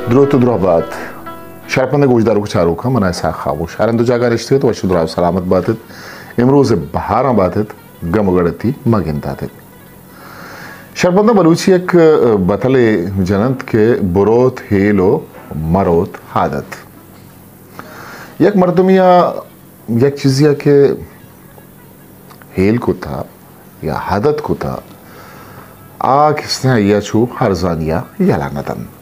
دروت و دراہ بات۔ شرپندیں گوشداروک و چاروکاں، من اسحاق خاموش ہر ہند و جاگہ نشتگ ات، وش و دراہ و سلامت بات ات۔ امروز بہاراں بات ات، گم و گڑتی مہ گندات ات۔ شرپنداں، بلوچی یک بتلے جننت کہ بروت ہیل و مروت عادت۔ یک مردمی ء یک چیزے ء کہ ہیل کتا یا عادت کتا، آ کسیں آئی ء چو ارزانی ء یلہ نہ دنت۔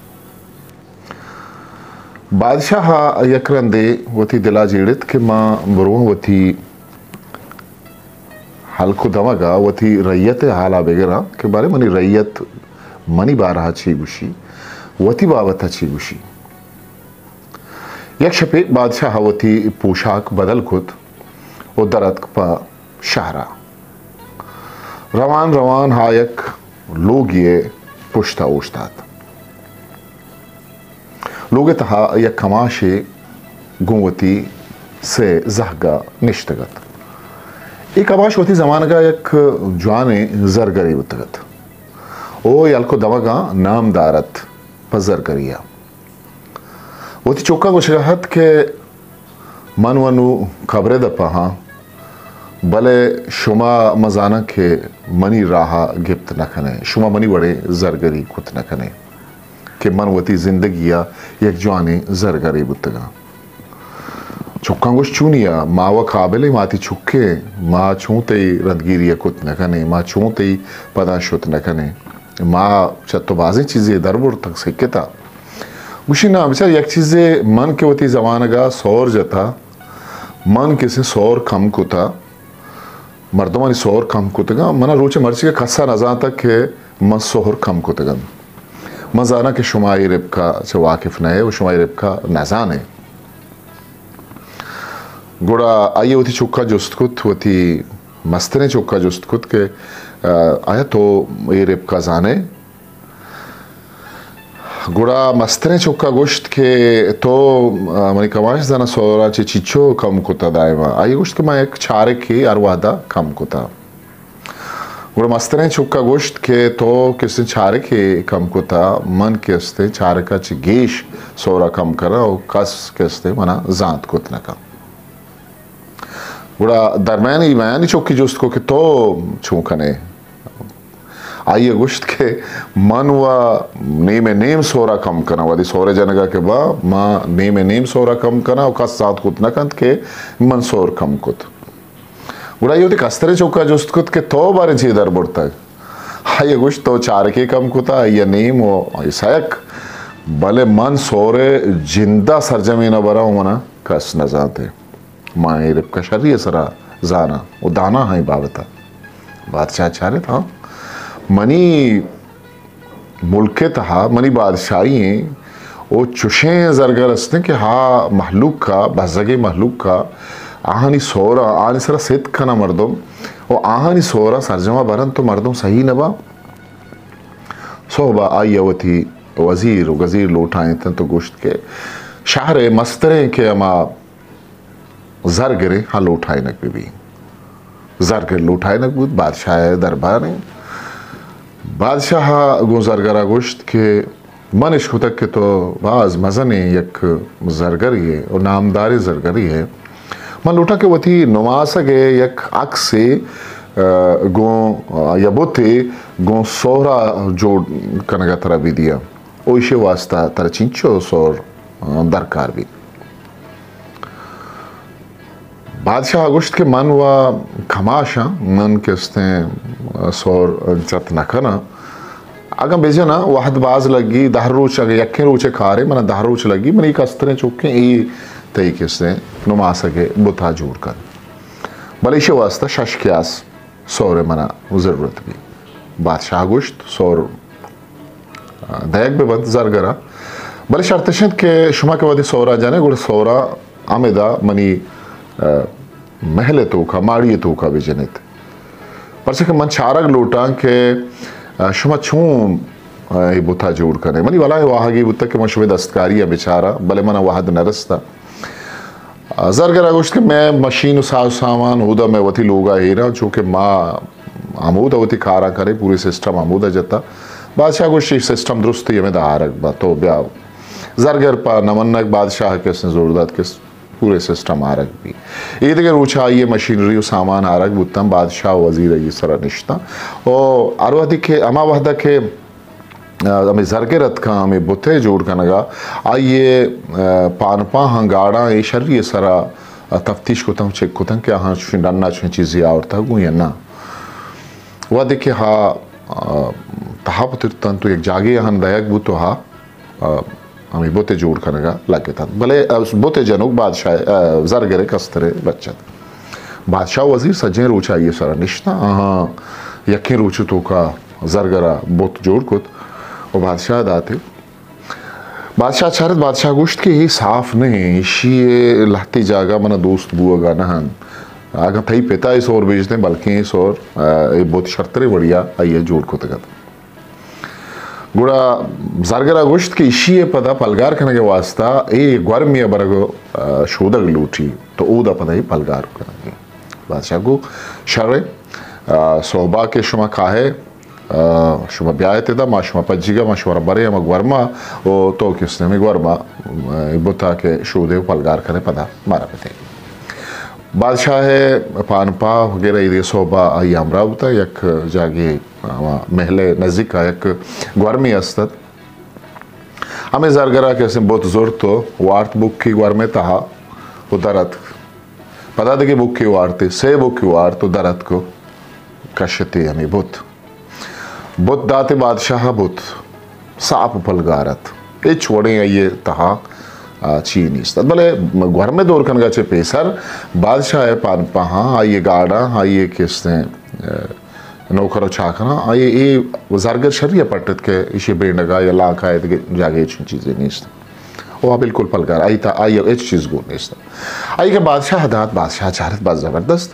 بادشاہ ء یک رندے وتی دل ء جیڑت کہ ما برواں وتی ہلک و دمگ ء وتی رعیت ء ہال ء بگراں کہ بارے منی رعیت منی بارہ ء چی گوشی، وتی بابت ء چی گوشی۔ یک شپے بادشاہ ء وتی پوشاک بدل کت و در اتک پہ شہر ء۔ روان روان آ یک لوگے ء پشت ء اوشتات۔ لوگ ء تہا یک کماشے گوں وتی سے زہگ ء نشتگ ات۔ اے کماش وتی زمانگ ء یک جوانیں زرگرے بوتگ ات۔ او ہلک و دمگاں نامدار ات پہ زرگری ء۔ وتی چکاں گوشگ ء ات کہ من و نوں قبر ء دپ ء آں، بلے شما من زاناں کہ منی راہ ء گپت نہ کن ئے، شما منی وڑیں زرگری کت نہ کن ئے کہ من وتی زندگی ء یک جوانیں زرگرے بوتگ آں۔ چکاں گوشت، چونیا؟ ما و قابل ایں، ما تئی چک ایں، ما چوں تئی رندگیری ء کت نہ کن ایں، ما چوں تئی پداں شت نہ کن ایں، ما چہ تو بازیں چیزے در برتگ، سکتا۔ گوشی، نا بچار، یک چیزے، من کہ وتی زمانگ ء سور جتا، من کسیں سور کم کتا، مردمانی سور کم کتگاں، من ء روچ ء مرچی ء کس ء نہ زانتگ کہ من سور کم کتگ انت۔ من زاناں کہ شما اے ربکہ ء چہ واقف نہ ئے و شما اے ربکہ نہ زان ئے۔ گڑا آئی ء وتی چک ء جست کت، وتی مستریں چک ء جست کت کہ، آ، آیا تو اے ربکہ ء زان ئے؟ گڑا مستریں چک ء گوشت کہ تو، آ، منی کماش زاناں سور ء چہ چیچو کم کتہ دائم ء؟ آئی ء گوشت کہ من یک چارکے ہر وہد ء کم کتہ۔ گڑا مستریں چک ء گوشت کہ تو کسیں چارکے کم کتہ، من کسیں چارک ء چہ گیش سور ء کم کناں و کس کسیں من ء زانت کت نہ کنت۔ گڑا درمیانی میانی چکی جست کو کہ تو چون کنے؟ آئی ء گوشت کہ من و نیم ء نیم سورا کم کناں، وہدے سور ء جنگا کہ با، ما نیم ء نیم سورا کم کناں و کس زانت کت نہ کنت کہ من سور کم کت۔ گڑا آئی ء وتی کستریں چکا جست کت کہ تو باریں چے در برتگ؟ آئی ء گوشت تو چارکے کم کتا، آئی ء نیم و آئی سیک، بلے من سور ء جندا سرجمین ء براں و منا کس نہ زانت۔ ما اے ربکہ شری ء سرا زاناں و داناں آئی بابت ء۔ بادشاہ چارت، ہاں، منی ملک ء تہا منی بادشاہی ایں و چشیں زرگر استیں کہ ہا مہلوک ء، بزگیں مہلوک ء، آہانی سورا، آہانی سرا ستک کناں مردم و آہانی سورا سرجما برنت و مردم سہی نہ باں۔ سہبا آئی ء وتی وزیر و گزیر لوٹائینت انت و گوشت کہ شہر ء مستریں کہ ہما زرگریں ہا لوٹائینگ بہ بی۔ زرگر لوٹائینگ بوت، بادشاہ ء دربار ء۔ بادشاہ ء گوں زرگر ء گوشت کہ من اشکتگ کہ تو باز مزنیں یک زرگرے ئے و نامداریں زرگرے ئے۔ من لوٹاں کہ وتی نماسگ ء یک عکسے، آ، گوں، آ، یا بتے گوں سہرا جوڑ کنگ ء ترا بہ دیاں۔ و ایشی واسطہ ترا چینچو سور، آ، درکار بیت؟ بادشاہ ء گوشت کہ من و کماش آں، من کہ استیں سور چت نہ کناں۔ اگاں بجناں وہد باز لگی، دہ روچ، اگاں یکیں روچ ء کارے، من ء دہ روچ لگی، منی کستریں چکیں اے تئی کہ استیں نماسگ ء بتا جوڑ کن۔ بلے ایشی واسطہ شش کیاس سور ء من ء ضرورت بی۔ بادشاہ گوشت، سور دئیگ بہ بنت زرگر ء، بلے شرط اش انت کہ شما کہ وہدے سور ء جن ئے، گڑا سور ء ہمدا منی، آ، محل ء توک ء، ماڑی ء توک ء بہ جن ایت۔ پرچا کہ من چارگ لوٹاں کہ، آ، شما چون، آ، اے بت ء جوڑ کن ئے۔ منی بلاہیں واہگے بوتگ کہ من شمئے دستکاری ء بچاراں، بلے من ء وہد نہ رستہ۔ زرگر ء گوشت کہ مئے مشین و ساز و سامان اودا مئے وتی لوگ ء ایراں، چونکہ ما ہمودا وتی کاراں کنیں، پورے سسٹم ہمودا جتا۔ بادشاہ گوشت، اے سسٹم درستی ہمیں دا آرگ با، تو بیا۔ زرگر پہ نہ منگ، بادشاہ کہ استیں زور دات کہ پورے سسٹم آرگ بی۔ اے دگہ روچ آئی ءِ مشینری و سامان آرگ بوتاں، بادشاہ و وزیر آئی سرا نشتاں۔ و ہر وہدی کہ ہما وہدا کہ، آ، ہمے زرگر اتکاں ہمے بت ءِ جوڑ کنگا، آئی ءِ، آ، پان پاہاں گاڑاں اے شری ءِ سرا، آ، تفتیش کتاں، چیک کتاں کہ آہاں چوشیں ڈنا چوشیں چیزے آورتگ گوں یا نہ۔ وہدے کہ ہا، آ، تہا پترتاں تو یک جاگے آہاں دئیگ بوت و ہا، آ، ہمے بت ءِ جوڑ کنگا لگتاں۔ بلے، آ، بت ءِ جنوک بادشاہ، آ، زرگر ءِ کستر ءِ بچ ات۔ بادشاہ و وزیر سجیں روچ آئی ءِ سرا نشتاں، آہاں یکیں روچ توکا زرگر ءَ بت جوڑ کت و بادشاہ ءَ دات۔ بادشاہ چارت، بادشاہ گوشت کہ اے صاف نہ ایں، ایشی ءِ لہتے جاگہ منا دوست بوگا نہ انت۔ اگاں تئی پتا اے سور بیجتیں، بلکیں اے سور، آ، اے بت شرتریں وڑیا آئی ءَ جوڑ کتگ ات۔ گڑا زرگر ءَ گوشت کہ ایشی ءَ پدا پلگار کنگ ءِ واستا اے گورمے ءَ برگ ءُ، آ، شودگ لوٹی، تو اودا پدا اے پلگار کنگ ءَ۔ بادشاہ گو شر ایں، آ، سہبا کہ شما کاہے، آ، شما بیائے ادا، ما شما پجیگا، ما شما را برے ہما گورما، و تو کہ استیں ہمے گورما، آ، بتا کہ شودے و پلگار کنے پدا مارا بدے۔ بادشاہ ءِ پانپاہ وغیرہ ایدگہ سہبا آئی ہمراہ بوتا، یک جاگے ہما محل ءِ نزیک ءَ یک گورمے است ات۔ ہمے زرگر ءَ کہ استیں بت زرت و وارت بکی گورم ءِ تہا و در اتک۔ پدا دگہ بکی وارت، سے بکی وارت و در اتک و کشتی ہمے بت۔ بت داتے بادشاہ ءَ، بت صاف پلگار ات۔ ہچ وڑیں آئی ءِ تہا، آ، چی نیست ات۔ بلے گورم ءِ دور کنگا چہ پیسر بادشاہ ءِ پانپاہاں، آئی ءِ گاڑاں، آئی ءِ کہ استیں، آ، نوکر و چاکراں، آئی ءَ اے زرگر شری ءَ پٹت کہ ایشی بینڈگا یا لانکا یا دگہ جاگہے چون چیزے نیست۔ او بالکل پلگار، آئی تا، آئی ءَ ہچ چیز گون نیست۔ آئی کہ بادشاہ دات، بادشاہ چارت، بس زبردست۔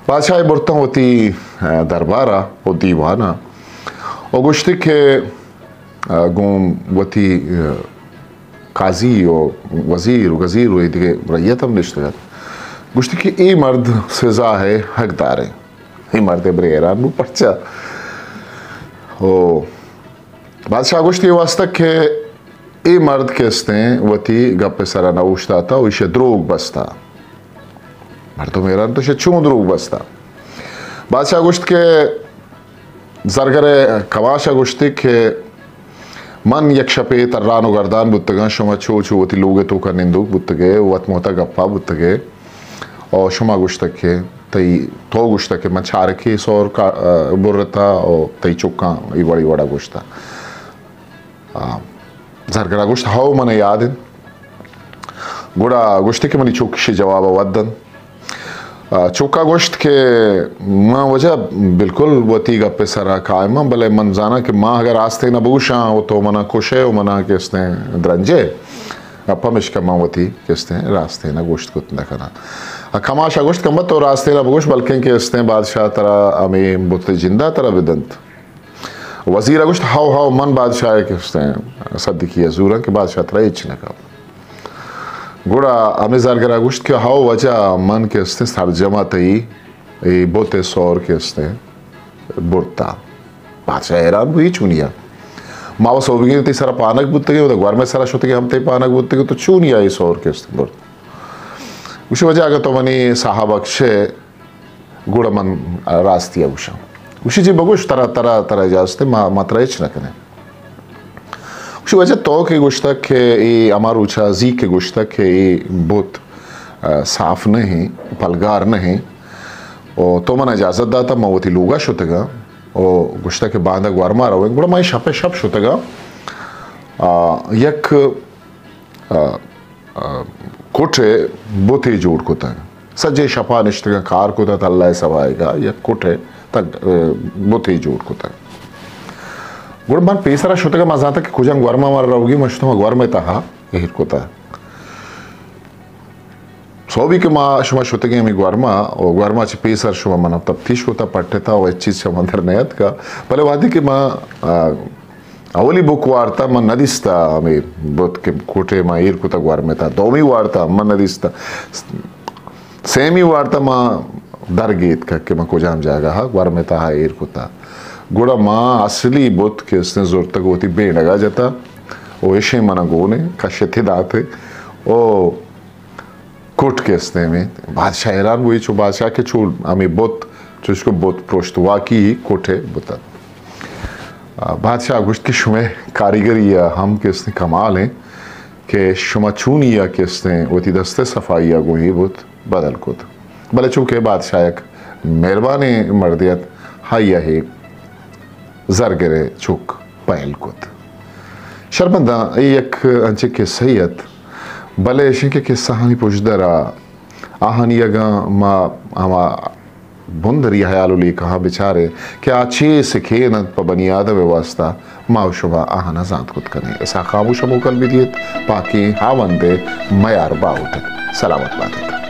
بادشاہ ءَ برتاں وتی، آ، دربارا و دیوانا و گوشتی کہ، آ، گوں وتی، آ، قاضی و وزیر و گزیر و اے دگہ رعیت ہم نشتگ ات۔ گوشتی کہ اے مرد سزا ءِ حقدار ایں۔ اے مرد ءَ برے حیران بو، پرچا؟ او بادشاہ گوشت، اے واسطہ کہ اے مرد کہ استیں وتی گپ ءِ سرا نہ اوشتاتا و ایشی ءَ دروگ بستا۔ مردم حیران تو، ایشی ءَ چون دروگ بستا؟ بادشاہ گوشت کہ زرگر ءِ کماش ءَ گوشتی کہ من یک شپے تران و گردان بوتگاں، شما چو چو وتی لوگ ءِ توکا نندوک بوتگے، وت مہتا گپا بوتگے۔ او شما گوشتگ کہ تئی، تو گوشتگ کہ من چارکے سور کا-، آ، برتا او تئی چکاں اے وڑی وڑا گوشتا۔ آ، زرگرا گوشت، ہو، من یاد انت۔ گڑا گوشتی کہ منی چک ایشی جوابا وت دنت۔ آ، چکا گوشت کہ من واجہ بالکل وتی گپ سرا قائم آں، بلے من زاناں کہ ما اگر راستینا بگوشاں و تو منا کشے و منا کہ استیں درنجے، پمیشکا من وتی کہ استیں راستینا گوشت کت نہ کناں۔ آ، کماشا گوشت کہ مت تو راستینا بگوش، بلکیں کہ استیں بادشاہ ترا ہمے بت جندا ترا بدنت۔ وزیر ء گوشت، ہو ہو، من بادشاہ ء کہ استیں صدیقی ء زوراں کہ بادشاہ ترا ہچ نہ کن۔ گڑا ہمے زرگر ء گوشت کہ ہو واجہ، من کہ استیں سرجم ء تئی اے بت ء سور کہ استیں برتا۔ بادشاہ حیران بو، اے چونیا؟ ما و سوبگیں تئی سرا پانگ بوتگیں، و گورمے سرا شتگیں ہم تئی پانگ بوتگیں، تو چونیا اے سور کہ استیں برت؟ گوشی، واجہ اگاں تو منی ساہ بخشے، گڑا من راستی ء گوشاں۔ گوشی، جی بگوش، ترا، ترا، ترا اجازت ہے، ما، ما ترا ہچ نہ کنیں۔ گوشی، واجہ تو کہ گوشتگ کہ اے ہما روچا زی کہ گوشتگ کہ اے بت، آ، صاف نہ ہیں، پلگار نہ ہیں، و تو من اجازت داتا، من وتی لوگا شتگاں، و گوشتگ کہ باندا گورما رویں، گڑا من شپ شپ شتگاں، آ، یک آ، آ، کٹے بتے جوڑ کتگ۔ سجے شپا نشتگاں کار کتگ، اللہ ء سوائگا یک کٹے تک، آ، بتے جوڑ کتگ۔ گڑا من پیسرا شتگاں، من زانتگ کہ کجام گورما مارا روگی، من شتم گورمے تہا ایر کتگ۔ سوبی کہ ما شما شتگیں ہمے گورما، و گورما چہ پیسر شما منا تفتیش کتا، پٹتا و ہچ چیز چہ من در نیاتکا۔ بلے وہدے کہ ما، آ، اولی بک وارتا من ندیستا، ہمے بت کہ کوٹے ما ایر کتا گورمے تا۔ دومی وارتا من ندیستا۔ سیمی وارتا ما در گیتکا کہ من کجام جاگہ ہا گورمے تا ہا ایر کتا۔ گڑا ما اصلی بت کہ استیں زرتگ وتی بینگا جتا۔ و ایشیں منا گون ءَ کشت ءَ دات ءُ کٹ کہ استیں ہمے بادشاہ حیران بوئی، چو بادشاہ کہ چو ہمے بت، چوشکو بت پرشت واقعی کٹ ءِ بت ات۔ آ، بادشاہ گوشت کہ شمئے کاریگری ءَ ہم کہ استیں کمال ایں کہ شما چونی ءَ کہ استیں وتی دست ءِ صفائی ءَ گوں اے بت بدل کت۔ بلے چونکہ بادشاہ یک مہربانیں مردے ات، آئی ءَ اے زرگر ءِ چک پہل کت۔ شرمنداں، اے یک انچیں قصہ ات، بلے ایشیں کہ قصہانی پژدر ءَ آہانی اگاں ما ہما بندری ہیال ءُ لیکہاں بچاریں کہ آ چے سکین انت پہ بنی آدم ءِ واسطہ، ما ءُ شما آہاناں زانت کت کنیں۔ اسحاق خاموش ءَ موکل بدیت، پاکیں ہاوند ءِ میار باہوٹ ات۔ سلامت بات ات۔